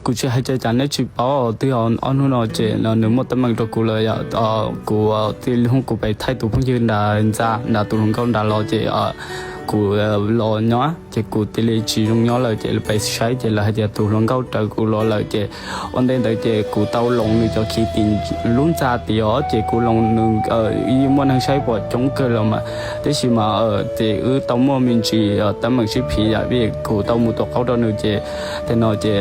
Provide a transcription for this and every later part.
Kuv tsis hais cas cas neb tsis paub, twb ob hnub no ces nws muaj teeb meem rau kuv lawm. Kuv tis li hnub kuv pem thaij tus phooj ywg nrad ntxa nrad tus hluas nkauj nrad los ces kuv los nyob ces kuv tis li tsis zoo nyob lawm ces pem saib ces lawv hais tias tus hluas nkauj raws kuv los lawm ces ua ntej ntawd ces kuv tau loos nws cov khiv tim lub ntxa tias ces kuv loos nws muaj neeg saib pom coob kawg los mas, tab sis mas ces wb tau muaj me ntsis teeb meem sib phiv yam vim kuv tau mus tua qaub rau nws ces tej no ces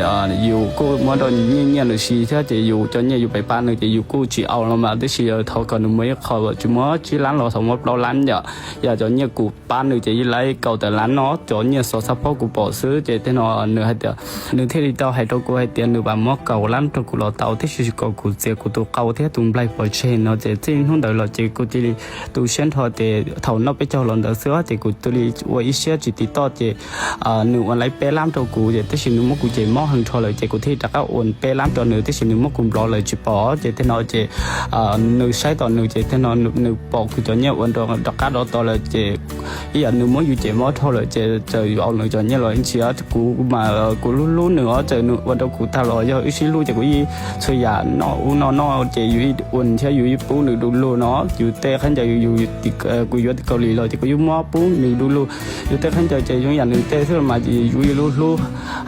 yus kuj muab rau nyiaj nyiaj nws si thiab ces yus cov nyiaj yus pem pab nws ces yus kuj tsis au los mas, tab sis thov kom nws muab ib qho tsis muab tsib lab los thov muab plaub lab yom, yam cov nyiaj kuv pab nws ces ib lab kaum tawm lab no cov nyiaj xov xab phob kuv pom xwb ces tej no nws hais tias nws thiaj li tau hais rau kuv hais tias nws vam muab kaum lab rau kuv los tau, tab sis kom kuv txiav kuv tus qau thiab tus nplaig pov tseg no ces txij hnub ntawd los ces kuv cia li tu siab nrho ces thaum noj peb caug los ntawd xwb ces kuv cia li ua ib siab tsis tiv toj ces nws ua laib peb lab rau kuv ces tab sis nws muab kuv cem mob heev nrho lawm ces kuv thiaj rov qab ua peb lab rau nws tab sis nws muab kuv nplov lawm tsis pom ces tej no ces nws saib tom nws ces tej no nws pom kuv cov nyiaj ua rov qab dov tos lawm ces ib yam nws muab yus cem mob dhau lawm ces txawm yus au nws cov nyiaj los ib ntsis kuv mas kuv hlub hlub nws os, txawm nws ua rau kuv tag los yog wb sib hlub ces kuv yeej txhua yam noj ub noj no ces yus yeej ua thiab yus yeej pub nws du lug no, yus tej khaub ncaws yus kuv yuav tim Kaus Lim los ces kuv yeej muab pub nws du lug, yus tej khaub ncaws ces zoo yam nws tej xwb mas yus yeej hlub hlub.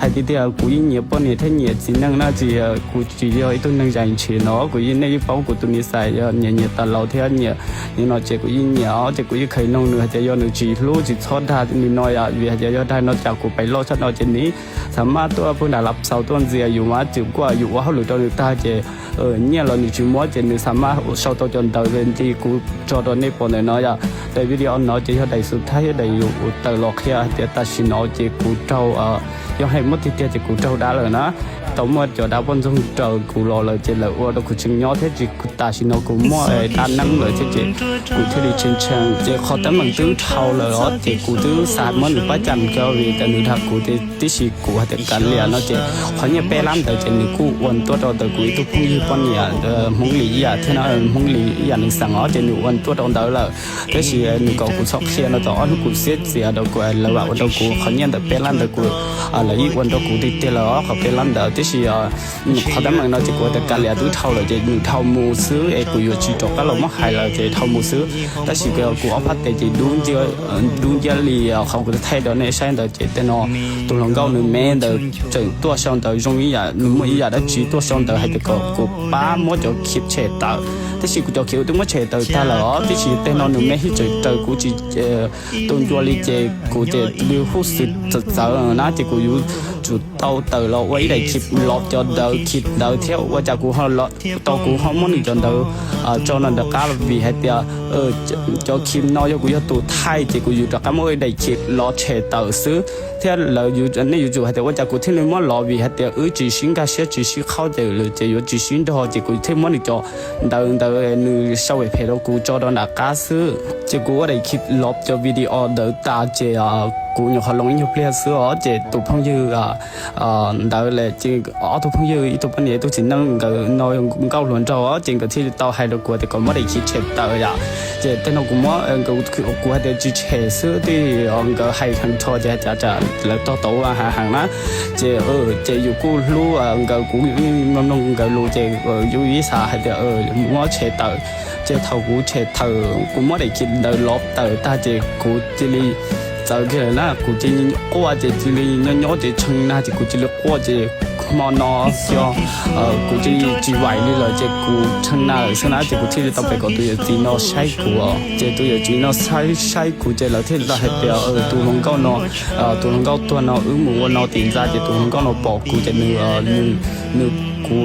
Hais tiag tiag kuv yeej nyiam poj niam thiab nyiam txiv neej na, tsis kuv tsis yog ib tug neeg zais ntshiv no, kuv yeej nej yeej paub kuv tus niam xais yog nyiam nyiam tas laus thiab nyiam no ces kuv yeej nyiam os ces kuv yeej khav noog nws hais tias yog nws tsis hlub tsis txhob dag li no yom, vim hais tias yog dag no cas kuv pem loj tshaj no ces nws xa maj tuaj pug nram Lav Xaus tuaj ntxias yus mas txwm kuaj yus ua hauj lwm rau nws tag ces nyiaj los nws tsis muab ces nws xa maj sau tau cov ntawv nti kuv tso rau nej pom ntawm no yom. Daim video no ces yog daim xub thawj thiab daim yus tawm los qhia hais tias tam sim no ces kuv raug, yog hais muab tiag tiag ces kuv raug dab lawm na, tau muaj cov dab poj ntxoog raws kuv los lawm ces lawv ua rau kuv tsis nyob thiab ces tam sim no kuv muaj dab neeb lawm thiab ces kuv thiaj li tshee tshee ces qhov teeb meem twb dhau lawm os ces kuv twb xav muab nws pab cam kawg vim tias nws dag kuv tib si kuv hais tias kav liam no ces qhov nyiaj peb lab ntawd ces nws kuj ua tuaj rau ntawm kuv ib tug phooj ywg poj niam Hmoob Lis ib yam thiab na, Hmoob Lis ib yam nws xeem os ces nws ua tuaj rau ntawd lawm. Tab sis nws kom kuv txhob qhia no tau ob hnub kuv xiab txiav rau kuv lawv vam ua rau kuv qhov nyiaj ntawm peb lab ntawd kuv lawv yeej ua rau kuv tiag tiag lawm qhov peb lab ntawd tab sis qhov teeb meem no ces kuv tias kav liam twb dhau lawm ces nws dhau mus xwb es kuv yuav tsis rov qab los muab hais lawm ces dhau mus xwb. Tab sis kuv ob phab tes ces dub nciab li qhov kuv thaij rau nej saib ntawd ces tej no tus hluas nkauj nws me ntawd tseem tuaj sau ntawv zoo ib yam nws muaj ib yam dab tsi tuaj sau ntawv hais tias kom kuv pab muab cov khiv tshem tawm, tab sis kuv cov khiv twb muab tshem tawm tag lawm os, tab sis tej no nws me thiab tseem raws kuv tsis tu ncua li ces kuv ces li huj xwm txawv txawv na ces kuv yuav tsum tau tawm los ua ib daim khiv los cov ntawv khiv ntawv thiab ua cas kuv ho tau kuv ho muab nws cov ntawv tso no nram qab vim hais tias cov khiv no yog kuv yog tus thaij ces kuv yuav rov qab muab ib daim khiv los tshem tawm xwb thiab lawv, nej yuav tsum hais tias ua cas kuv thiaj li muab los vim hais tias wb tsis sib nkag siab tsis sib qhaub ces lawv ces yuav tsis sib nrog ces kuv thiaj muab nws cov ntawv ntawd nws sau phem rau kuv tso rau nram qab xwb ces kuv ua daim khiv los cov video ntawd tas ces kuv nyuam qhuav loos ib nyuag pliag xwb os ces tus phooj ywg ntawd lawm ces ob tug phooj ywg ib tug poj niam ib tug txiv neej nkawd no nkauj hluas nraug ces nkawd thiaj li tau hais rau kuv tias kom muab daim khiv tshem tawm yom. Ces tej no kuv muab, kuv hais tias tsis tshem xwb tej nkawd hais heev rho ces hais tias lawv tog tau heev na. Ces ces yus kuj hlub nkawd kuv mloog nkawd lus ces yus ib xav hais tias muab tshem tawm. Ces thaum kuv tshem tawm kuv muab daim khiv ntawd los tawm tag ces kuv cia li txawv kiag lawm na, kuv cia li quaj ces cia li nyob nyob ces tshee nag ces kuv cia li quaj ces hmo no xyov kuv cia li tsis vaim li lawm ces kuv tshee nag xwb na ces kuv thiaj li tau pem kom tus yawm txiv no saib kuv. Ces tus yawm txiv no saib saib kuv ces lawv thiaj li tau hais tias tus hluas nkauj no, tus hluas nkauj tuag no wb mus ua no tim ntxa ces tus hluas nkauj no pom kuv ces nws, nws, kuv,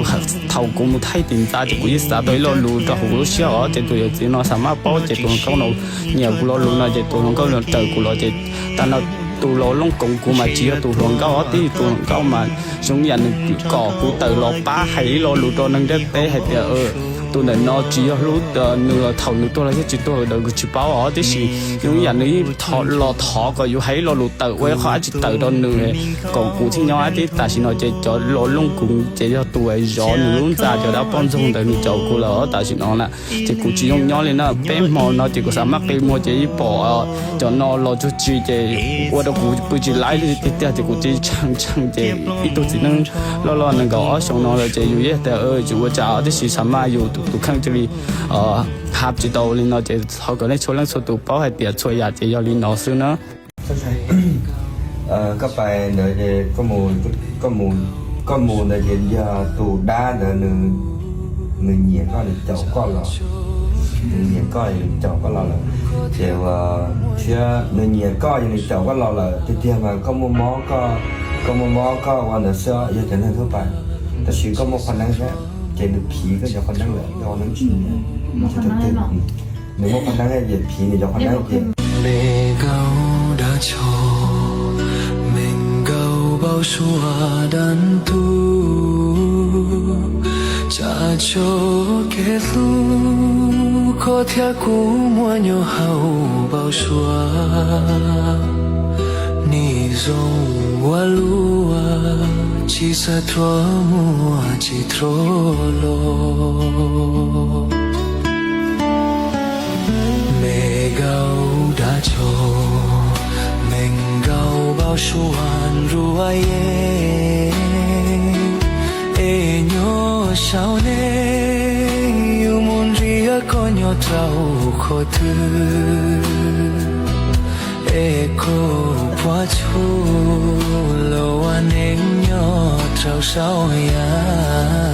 thaum kuv mus thaij tim ntxa ces kuv yeej xav tau ib lo lus rau hauv kuv lub siab os ces tus yawm txiv no xa maj paub ces tus hluas nkauj no nyiam kuv lo lus no ces tus hluas nkauj no raws kuv los ces tag no tus los looj koov kuv mas tsis yog tus hluas nkauj os, twb yog tus hluas nkauj mas zoo yam nws kom kuv tawm los pab hais ib lo lus rau neeg ntiaj teb hais tias Tus ntawm no tsis yog hlub nws los thaum nws tuag los thiab tsis tuag lawm kuv tsis paub os, tiam sis yog ib yam nws yeej los thov kom yus hais ib lo lus tawm ua ib qho dab tsi tawm rau nws kom kuv thiaj nyob, thiab tam sim no ces cov los looj kuv ces yog tus zov nws lub ntxa cov dab poj ntxoog ntawd nws caum kuv lawm os tam sim no na. Ces kuv tsis zoo nyob li na, peb hmo no ces kuv xav maj qi muag ces yeej pom cov no los tsuag tsi ces ua rau kuv pw tsis laib li tiag tiag ces kuv cia li tshee tshee ces ib tug txiv neej loj loj nees nkaum ob xyoos no lawm ces yus yeej tias tsis ua cas tiam sis xav mas yus tus kheej cia li hab tsis tau li no ces thov kom nej txhua leej txhua tus paub hais tias txhua yam ces yog li no xwb na. Koj pais ntawd ces koj mus ntawd ces yog tus dab ntawd nws nyiam koj nws caum koj los, nws nyiam koj nws caum koj los lawm. Ces thiab nws nyiam koj ces nws caum koj los lawm tiag tiag mas koj muaj mob, koj muaj mob koj ua ntawd xwb yog cov neeg thub pais. Tab sis koj muaj qhov neeb thiab ces nws phiv koj cov qhov neeb lawm, koj ua neeb tsis nyiam. Nws muaj qhov neeb ces phiv nws cov qhov neeb ces. Me nkaus dab tsho, me nkaus npau suav dab ntub, tsam tso kev hlub koj thiab kuv muaj nyuag hau npau suav. Nim zoo ua luaj tsis xav rhuav muaj tsis rhuav los. Me nkaus dab tsho, me nkaus npau suav nruab yeeb, es nyuag saum neeg yus mus nrhiav koj nyob rau qhov twg, es koj puas tshuav los ua neej nyob rau saum yaj.